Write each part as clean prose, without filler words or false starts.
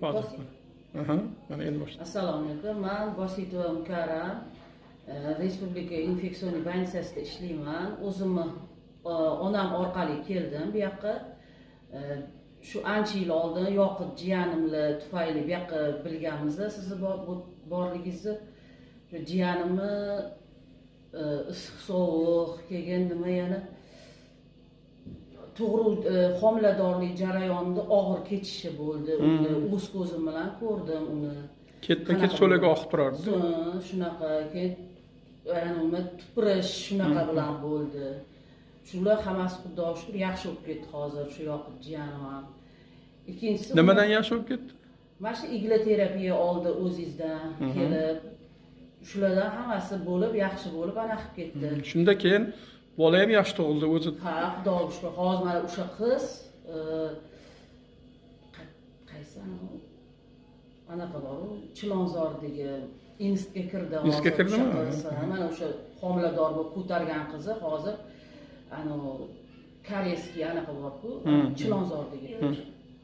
Hozir. Aha, mana endi boshla. Assalomu alaykum. Man Bositova Mukarram, Respublika инфекционный больница sida ishlayman. O'zimni onam orqali keldim bu yoqqa. Shu ancha yil oldin Yoqub jiyanimlar tufayli bu yoqqa bilganmiz sizni borligingizni. Shu jiyanimni issiq sovuq, keyin nima yana tug'ruq, homiladorlik jarayonida og'ir kechishi bo'ldi. Uni o'z ko'zim bilan ko'rdim uni. Ketma ket Qanaqa so'lagi bo'ldi? Oqib turardi. Shunaqa keyin nima, tupurish shunaqa bilan bo'ldi. Shular hammasi, Xudoga shukur, yaxshi bo'lib ketdi hozir shu Yoqub jiyanim ham. Ikkinchisi Nimadan yaxshi bo'lib ketdi? Mana shu иглотерапия oldi o'zingizdan kelib. Shulardan hammasi bo'lib, yaxshi bo'lib, ana qilib ketdi. Shunda keyin bola ham yaxshi tug'ildi o'zi. Ha, Xudoga shukur. Hozir mana o'sha qiz qaysi anaqa boru, Chilonzordagi institutga kirdi. Institutga hozir kirdimi? O'sha qiz, ha, mana o'sha homilador bo'lib ko'targan qizi hozir anavi корейский anaqa borku, Chilonzordagi.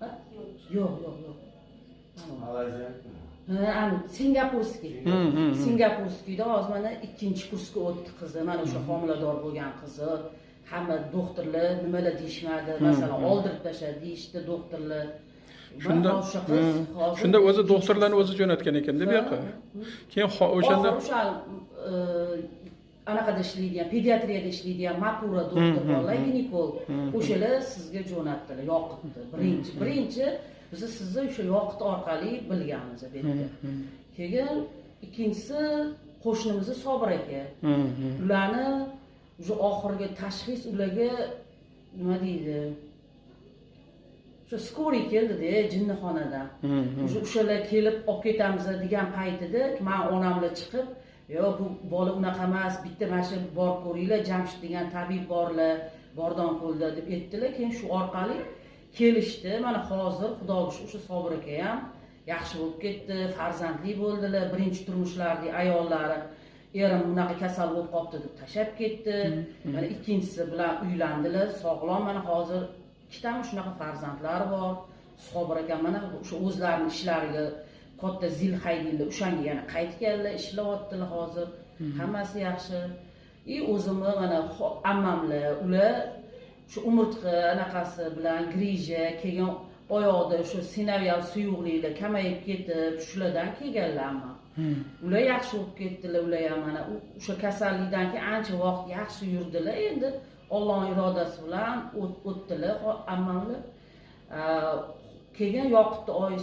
Ha? Yo'q, yo'q, yo'q. Ha, anu сингапурский. Сингапурский da hozir mana ikkinchi kursga o'tdi qizi, mana o'sha homilador bo'lgan qizi. Hamma doktorlar nimalar deyishmadi, masalan, oldirib tashladi deyishdi doktorlar. Shunda Mana o'sha qiz hozir Shunda o'zi doktorlarni o'zi jo'natgan ekanda bu yoqqa. Keyin o'shanda oxiri o'sha anaqada ishlaydigan, pediatriyada ishlaydigan Mapura doktor borlar, ginekolog. O'shalar sizga jo'natdilar, Yoqutni. Birinchi biz sizni o'sha Yoqut orqali bilganmiz bu yerda. Keyin ikkinchisi qo'shnimizni Sobir aka. Ularni уже oxirgi tashxis ularga, nima deydi, o'sha скорый keldida jinnixonadan. Уже o'shalar kelib olib ketamiz degan paytida man onamlar chiqib, yo'q, bu bola unaqa emas, bitta mana shu borib ko'ringlar, Jamshid degan tabib borlar Bordonko'lda, deb aytdilar. Keyin shu orqali kelishdi. Mana hozir, Xudoga shukur, o'sha Sobir aka ham yaxshi bo'lib ketdi, farzandli bo'ldilar. Birinchi turmushlaridagi ayollari erim bunaqa kasal bo'lib qolibdi deb tashlab ketdi. Mana ikkinchisi bilan uylandilar, sog'lom, mana hozir ikkitami shunaqa farzandlari bor. Sobir aka mana o'sha o'zlarini ishlariga, katta ZIL haydaydilar, o'shanga yana qaytganlar, ishlayaptilar hozir, hammasi yaxshi. И o'zimni mana ammamlar, ular shu umurtqa anaqasi bilan, грыжа, keyin oyoqda o'sha sinovial suyuqliklar kamayib ketib, shulardan kelganlar ammam. Ular yaxshi bo'lib ketdilar, ular ham mana o'sha kasallikdan keyin ancha vaqt yaxshi yurdilar. Endi Olloh irodasi bilan o'tdilar ammamlar. Keyin Yoqubni oyisi